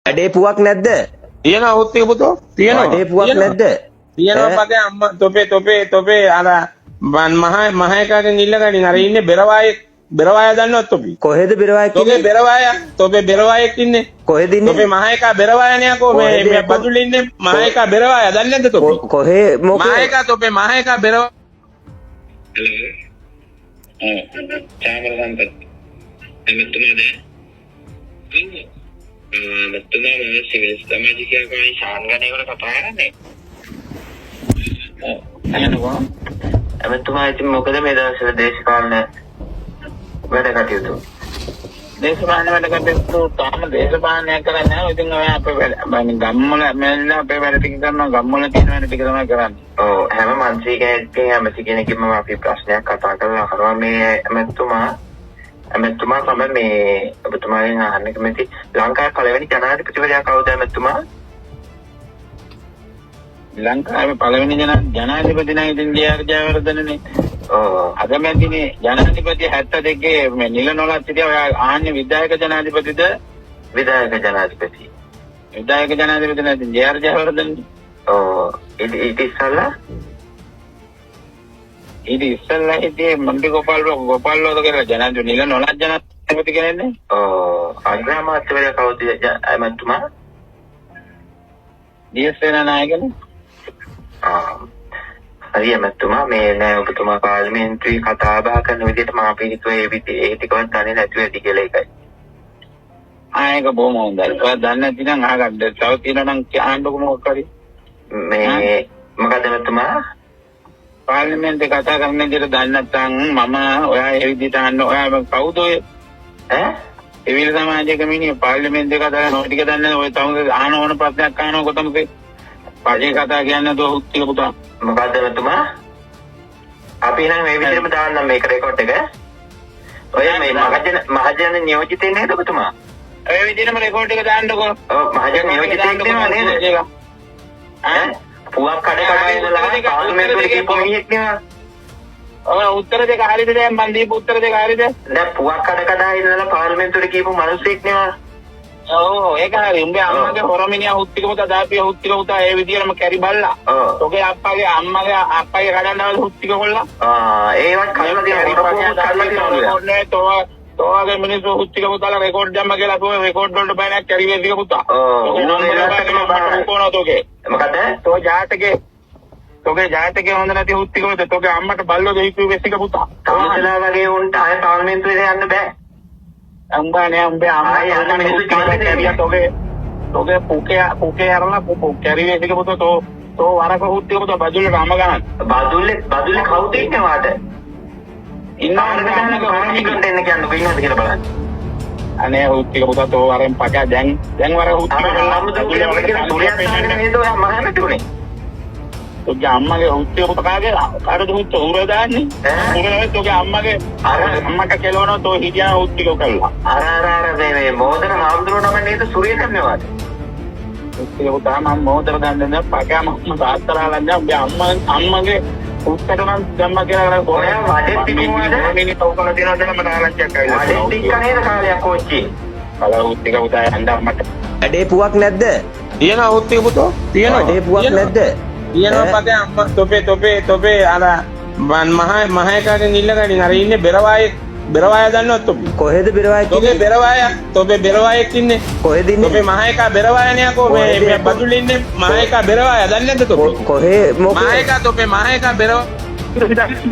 වැඩේ පුවක් නැද්ද? තියෙනවා හුත්තික පුතෝ, තියෙනවා. වැඩේ පුවක් නැද්ද? තියෙනවා පගේ අම්මා තොපේ තොපේ තොපේ අර මන් මහ මහ එකාගෙන් ඉල්ලගනින්. අර ඉන්නේ බෙරවායෙක්, බෙරවාය දන්නවත් තොපි? කොහෙද බෙරවායෙක් තොපේ ඉන්නේ? බෙරවාය, තොපේ බෙරවායෙක් ඉන්නේ. කොහෙද ඉන්නේ? තොපේ මහ එකා බෙරවාය නේ අකෝ, මේ කොහෙද මේ යකෝ? බදුල්ලේ ඉන්නේ මහ එකා බෙරවාය දන්නේ නැද්ද තොපි? කොහේ මහ මොකේ? එකා තොපේ මහ එකා බෙරවා. හලෝ. ඔව්. චාමර සම්පත්. එමෙතුමාද? ඔව්. මෙතුමා මම සිවිල් සමාජිකයෙක් වගේ ශාන් ගණේකට කතා කරන්නේ. ඔව්. කියනකෝ. එමෙතුමා ඉතින් මොකද මේ දවස්වල දේශපාලන වැඩ කටයුතු? දේශපාලන වැඩ කටයුතු තාම දේශපාලනයක් කරන්නේ නැහැ. ඉතින් ඔය අපේ වැඩ මේ ගම්වල මෙන්න අපේ වැඩ ටික කරනවා. ගම්වල තියෙන වැඩ ටික තමයි කරන්නේ. ඔව්, හැම මන්ත්‍රී කෙනෙක්ගෙන් ඇමති කෙනෙක්ගෙන්ම අපි ප්‍රශ්නයක් කතා කරලා අහනවා. මේ ඇමතිතුමා ඇමතිතුමා මම මේ ඔබතුමාගෙන් අහන්න කැමති, ලංකාවේ පළවෙනි ජනාධිපතිවරයා කවුද ඇමතිතුමා? ලංකාවේ පළවෙනි ජනාධිපති නම් ඉතින් ජේ.ආර්. ජයවර්ධනනේ. ඔව්. අගමැතිනේ ජනාධිපති 72 මේ නිල නොලත් හිටියා. ඔයා ආන්නේ විධායක ජනාධිපතිද? විධායක ජනාධිපති. විධායක ජනාධිපති නම් ඉතින් ජේ.ආර්. ජයවර්ධනනේ. ඔව්, ඊට ඉස්සල්ලා? ඊට ඉස්සෙල්ලා හිටියේ මන්ත්‍රී ගෝපාල් ගෝපාල් ලෝද කියලා ජනාධිපති, නිල නොලත් ජනාධිපති කෙනෙක්නේ. ඔව්, අග්‍රාමාත්‍යවරයා කවුද ඇමතිතුමා? ඩී.එස්. සේනානායකනේ. ආ, හරි ඇමතිතුමා. මේ නෑ, ඔබතුමා පාර්ලිමේන්තුවේ කතා බහ කරන විදිහට මා අපි හිතුවේ ඒ විදි ඒ ටිකවත් දන්නේ නැතුව ඇති කියලා, ඒකයි. ආ, ඒක බොහොම හොඳයි. ඔයා දන්නේ නැතිනම් අහගන්න. තව තියෙනවා නම් අහන්නකො මොකක් හරි. මේ මොකද ඇමතිතුමා? පාර්ලිමේන්තුවේ කතා කරන විදිහට දන්නේ නැත්නම් මම ඔයා ඒ විදිහට අහන්න. ඔයා කවුද ඔය? ඈ? සිවිල් සමාජයක මිනිහ පාර්ලිමේන්තුවේ කතා කරන ඔය ටික දන්නේ නැහැ. ඔය තම අහන ඕන ප්‍රශ්නයක් අහනවා කොතනද? පජේ කතා කියන්නේ නැතුව හුත්තික පුතා. මොකද්ද ඇමතිතුමා? අපි නම් මේ විදිහටම දාන්නම් මේක රෙකෝඩ් එක. ඔය මේ මහජන මහජන නියෝජිතේ නේද ඔබතුමා? ඔය විදිහටම රෙකෝඩ් එක දාන්නකෝ. ඔව්, මහජන නියෝජිතයෙක් නෙවෙයි නේද? ඈ? පුවක් කඩ කඩ ඉඳලා පාර්ලිමේන්තුවට ගිහපු මිනිහෙක් නෙවෙයි. ඔය උත්තර දෙක හරිද දැන් මං දීපු උත්තර දෙක හරිද? දැන් පුවක් කඩ කඩ ඉඳලා පාර්ලිමේන්තුවට ගිහපු මිනිහෙක් නෙවෙයි. ඔව්, ඒක හරි. උඹේ අම්මගේ හොරමිනියා හුත්තික පුතා දාපිය හුත්තික පුතා ඒ විදිහටම කැරි බල්ලා. ඔව්. තෝගේ අප්පාගේ අම්මගේ අප්පාගේ කඩන්නවල හුත්තික කොල්ලා. ආ, ඒවත් කරලා තියෙනවා. හොරපුවකුත් කරලා තියෙනවා. නෑ, තෝ තෝගේ මිනිස්සු හුත්තික පුතාලා රෙකෝඩ් දැම්ම කියලා තෝ රෙකෝඩ් වලට බය නැහැ කැරි වේසික පුතා. ඔව්. තෝගේ ඌ නම්බර වෙලාවට බය තමයි නැහැ බය. කොනෝ තෝගේ. මොකද? තෝ ජාතකේ තෝගේ ජාතකේ හොඳ නැති හුත්තික පුතා. තෝගේ අම්මට බල්ලෝ දෙහිපු වෙසික පුතා. තමුසලා වගේ උන්ට ආය පාර්ලිමේන්තුවේ යන්න බෑ. උඹ නෑ, උඹේ අම්මා ආයෙ යන්න මිනිස්සු හුත්තික කැරියා. තෝගේ තෝගේ පුකේ පුකේ අරලා කැරි වේසික පුතා. තෝ තෝ වරක හුත්තික පුතා බජුල්ලට අම ගහන්න. බදුල්ලේ බදුල්ලේ කවුද ඉන්නේ වාට? ඉන්නවා පාරක උඹේ අම්මගේ දාන්න හොරමිනියා. එන්න කියන්නකෝ, ඉන්නවද කියලා බලන්න. අනේ හුත්තික පුතා, තෝ වරෙන් පකා දැන් දැන් වර හුත්තික අර ආමුදුගේ කියලා සූර්යයන් දාගෙන නේද ඔයා මහ ඇමති උනේ? තෝගේ අම්මගේ හුත්තික පුතා කාගේ කාටද හුත්ත උර දාන්නේ? ඈ? උර නෙවෙයි, තෝගේ අම්මගේ අම්මට කෙලවනවා තෝ හිටියා හුත්තික කළා. අර අර අර මේ මේ මෝදර හාමුදුරුවෝ නම නේද සූර්ය දැම්මේ වාට? හුත්තික පුතා, මම මොහොතට දන්නේ නැහැ පකා. මම තාත්තලා ළඟ උඹේ අම්මා අම්මගේ හුත්තට නම් දැම්මා කියලා. ඔයා වඩෙත් තිබුණාද? මිනි පව් කරලා තියෙනවා කියලා මට ආරංචියක් ඇවිල්ලා. වඩෙත් එක්ක නේද කාලයක් කෝච්චියේ? කල හුත්තික පුතා යන්න අම්මට. වැඩේ පුවක් නැද්ද? තියෙනවා හුත්තික පුතෝ, තියෙනවා. වැඩේ පුවක් නැද්ද? තියෙනවා ඈ? පගේ අම්මා තොපේ තොපේ තොපේ අර මන් මහ මහ එකාගෙන් ඉල්ලගනින්. අර ඉන්නේ බෙරවායෙක්, බෙරවාය දන්නවත් තොපි? කොහෙද බෙරවායෙක් තොපේ ඉන්නේ? බෙරවාය, තොපේ බෙරවායෙක් ඉන්නේ. කොහෙද ඉන්නේ? තොපේ මහ එකා බෙරවාය නේ අකෝ, මේ කොහෙද මේ යකෝ? බදුල්ලේ ඉන්නේ මහ එකා බෙරවාය දන්නේ නැද්ද තොපි? කොහේ මහ මොකේ? එකා තොපේ මහ එකා බෙරවා.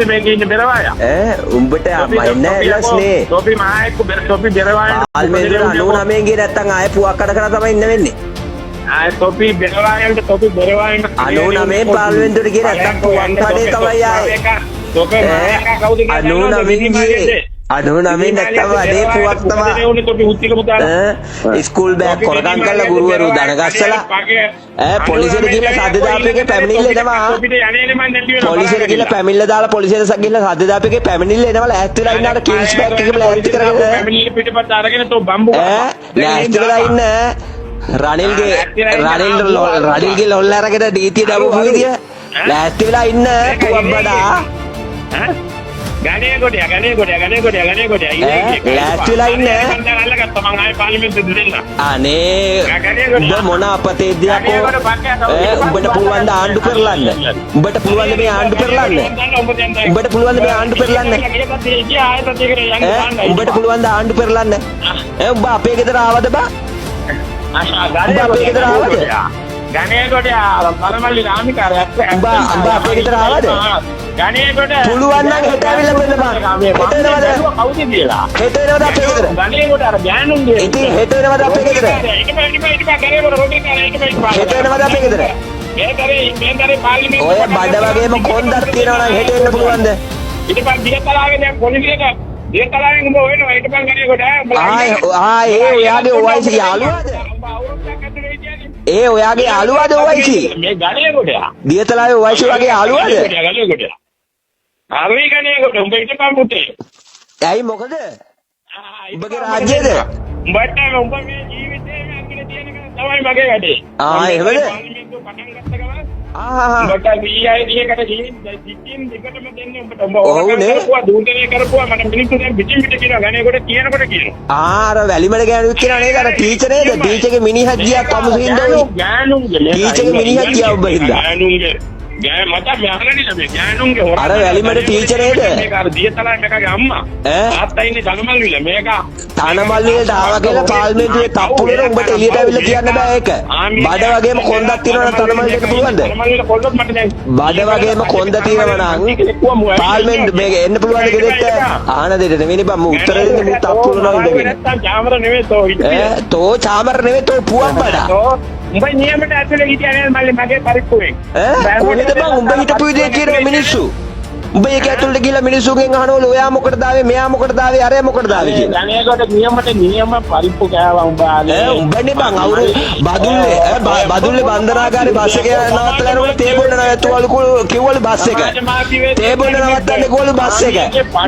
මේකේ ඉන්නේ බෙරවාය. ඈ, උඹට මයින්න ඇලස් නේ. තොපි මහ එක්ක තොපි බෙරවායන්ට පාර්ලිමේන්තුවට 99 ගියේ නැත්තම් ආයෙ පුවක් කඩ කඩ තමයි ඉන්න වෙන්නේ. ආ, තොපි බෙරවායන්ට තොපි බෙරවායන්ට 99 පාර්ලිමේන්තුවට ගියේ නැත්තම් පුවක් කඩේ තමයි ආයේ. තොපේ මහ ඈ, එකා කවුද කියලා දන්නවද? 99 ගියේ 99 නැත්තම් අඩේ පුවක් තමයි. තොපි හුත්තික පුතාලා ඈ, ස්කූල් බෑග් කොරකම් කරලා ගුරුවරු දන ගස්සලා ඈ, පොලිසියට ගිහලා සද්ද දාපු එකේ පැමිණිල්ල එනවා. පොලිසියට ගිහලා පැමිණිල්ල දාලා පොලිසියට ගිහලා සද්ද දාපු එකේ පැමිණිල්ල එනවා. ලෑස්ති වෙලා ඉන්න අර කිංස් බෑග් එකේම ලෑස්ති කරගෙන පැමිණිල්ල පිටපත් අරගෙන තෝ බම්බු ඈ, ලෑස්ති වෙලා ඉන්න රනිල්ගේ රනිල් රනිල්ගේ ලොල්ල අරගෙන නීතිය දමපු විදිය ලෑස්ති වෙලා ඉන්න පුවක් බඩා. ඈ. ගණේ කොටියා ගණේ කොටියා ගණේ කොටියා ගණේ කොටියා ඈ ලෑස්ති වෙලා ඉන්න. මං අල්ලගත්තා මං ආයේ පාර්ලිමේන්තුවට දෙන්න. අනේ උඹ මොන අපතේද යකෝ? ඈ උඹට පුළුවන් ද ආණ්ඩු පෙරලන්න? උඹට පුළුවන් ද මේ ආණ්ඩු පෙරලන්න? උඹට පුළුවන් ද මේ ආණ්ඩු පෙරලන්න? ඈ උඹට පුළුවන් ද ආණ්ඩු පෙරලන්න? ඈ උඹ අපේ ගෙදර ආවද බා? උඹ අපේ ගෙදර ආවද? ගණේ කොටියා පරමල්ලි රාමිකාරය උඹ උඹ අපේ ගෙදර ආවද? ගණේ කොට පුළුවන් නම් හෙට ඇවිල්ලා මෙන්න බං. හෙට එනවද? කවුද කියලා? හෙට එනවද අපේ ගෙදර? ගණේ කොට අර ගෑනුන්ගේ ඉතින් හෙට එනවද අපේ ගෙදර? හෙට එනවද අපේ ගෙදර? මේ දරේ පාර්ලිමේන්තුව ඔය බඩ වගේම කොන්දක් තියෙනවා නම් හෙට එන්න පුළුවන්ද? ඊට පස්සේ දියතලාවේ දැන් පොලිසියට දියතලාවෙන් උඹ හොයනවා ඊට පස්සේ ගණේ කොට ආ ආ ඒ ඔයාගේ OIC යාළුවාද? ඒ ඔයාගේ යාළුවාද OIC? මේ ගණේ කොට දියතලාවේ OIC වගේ යාළුවාද? ගණේ කොට හරි ගණේ කොට උඹ හිටපන් පුතේ. ඇයි මොකද? උඹගේ රාජ්‍යයද? උඹට උඹ මේ ජීවිතේම ඇඟිලි තියෙන එක තමයි මගේ වැඩේ. ආ එහෙමද? පාර්ලිමේන්තුව පටන් ගත්ත ගමන් ආ උඹට VI එකට ගිහින් සිටින් දෙකටම දෙන්නේ උඹට. උඹ ඔව්නේ. කරපුවා දූෂණය කරපුවා මට මිනිස්සු දැන් පිටින් පිට කියනවා ගණේ කොට කියනකොට කියනවා. ආ අර වැලිමඩ ගෑනුත් කියනවා නේද? අර ටීචර් නේද? ටීචර්ගේ මිනිහක් ගියා තමුසු හින්දා ඔයි. ගෑනුන්ගේ ටීචර්ගේ මිනිහක් ගියා ඔබ හින්දා. ගෑනුන්ගේ ගෑ මට මේ අහගන්න මේ ගෑනුන්ගේ හොර අර වැලිමඩ ටීචර් නේද? මේක අර දියතලාවේ මේකගේ අම්මා ඈ තාත්තා ඉන්නේ තනමල්විල මේක තනමල්විලට ආවා කියලා පාර්ලිමේන්තුවේ තප්පුලට උඹට එළියට ඇවිල්ලා කියන්න බෑ ඒක. බඩ වගේම කොන්දක් තියෙනවා නම් තනමල්විලට පුළුවන්ද? තනමල්විල කොල්ලොත් මට දැන් බඩ වගේම කොන්ද තියෙනවා නම් පාර්ලිමේන්තු මේක එන්න පුළුවන්ද ගෙදරට? ආන දෙන්න නෙවෙයි බං මූ උත්තර දෙන්නේ මූ තප්පුලනවා ඉඳගෙන. නැත්තම් චාමර නෙවෙයි තෝ හිටියේ. ඈ තෝ චාමර නෙවෙයි තෝ පුවක් බඩා. තෝ උඹ නියමට ඇතුලේ හිටියා නේද මල්ලි මගේ පරිප්පුවෙන්. ඈ කොහෙද බං උඹ හිටපු විදිය කියන මිනිස්සු. උඹ ඒක ඇතුළට ගිහලා මිනිස්සුන්ගෙන් අහනවලු ඔයා මොකටද ආවේ මෙයා මොකටද ආවේ අරයා මොකටද ආවේ කියලා. ගණේකොට නියමට නියම පරිප්පු කෑවා උඹ ආනේ. ඈ උඹනේ බං අවුරු බදුල්ලේ ඈ බදුල්ලේ බන්ධනාගාරේ බස් එක නවත්තලා යනකොට තේ බොන්න නැවතුවලු කිව්වලු බස් එක. තේ බොන්න නවත්තන්න කිව්වලු බස් එක.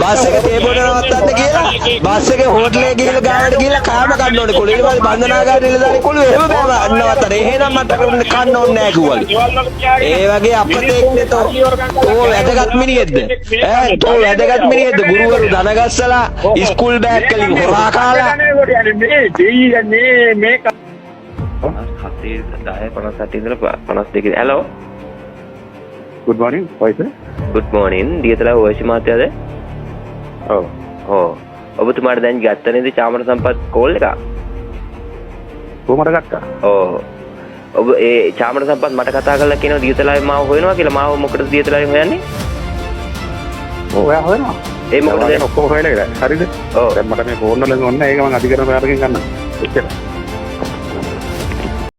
බස් එක තේ බොන්න නවත්තන්න කියලා බස් එකේ හෝටලේ ගිහලා ගාවට ගිහලා කාම ගන්න ඕනේ කුළු. ඊට පස්සේ බන්ධනාගාරේ නිලධාරී කුළු එහෙම බෑ නවත්තන්න. එහෙනම් මට කන්න ඕනේ නෑ කිව්වලු. ඒ වගේ අපතේක් නේ තෝ. තෝ වැදගත් මිනිහෙක්ද? ඈ තෝ වැදගත් මිනිහෙක්ද? ගුරුවරු දනගස්සලා ස්කූල් බෑග් වලින් හොරා කාලා මේ දෙයියනේ මේක 7 10 58 ඉඳලා 52. Hello good morning voice. Good morning Diyatalawa OIC මහත්තයාද? ඔව්. ඔව්. ඔබතුමාට දැන් ගත්ත නේද චාමර සම්පත් කෝල් එක? කොහමද ගත්තා? ඔව්. ඔබ ඒ චාමර සම්පත් මට කතා කරලා කියනවා දියතලාවේ මාව හොයනවා කියලා. මාව මොකටද දියතලාවේ හොයන්නේ? ඔව් ඔයා හොයනවා. ඒ මොකටද? ඔක්කොම හොයලා ඉවරයි. හරිද? ඔව්. දැන් මට මේ ෆෝන් වලින් ඕනේ ඒක මං අධිකරණ පාරකින් ගන්නවා. එච්චර.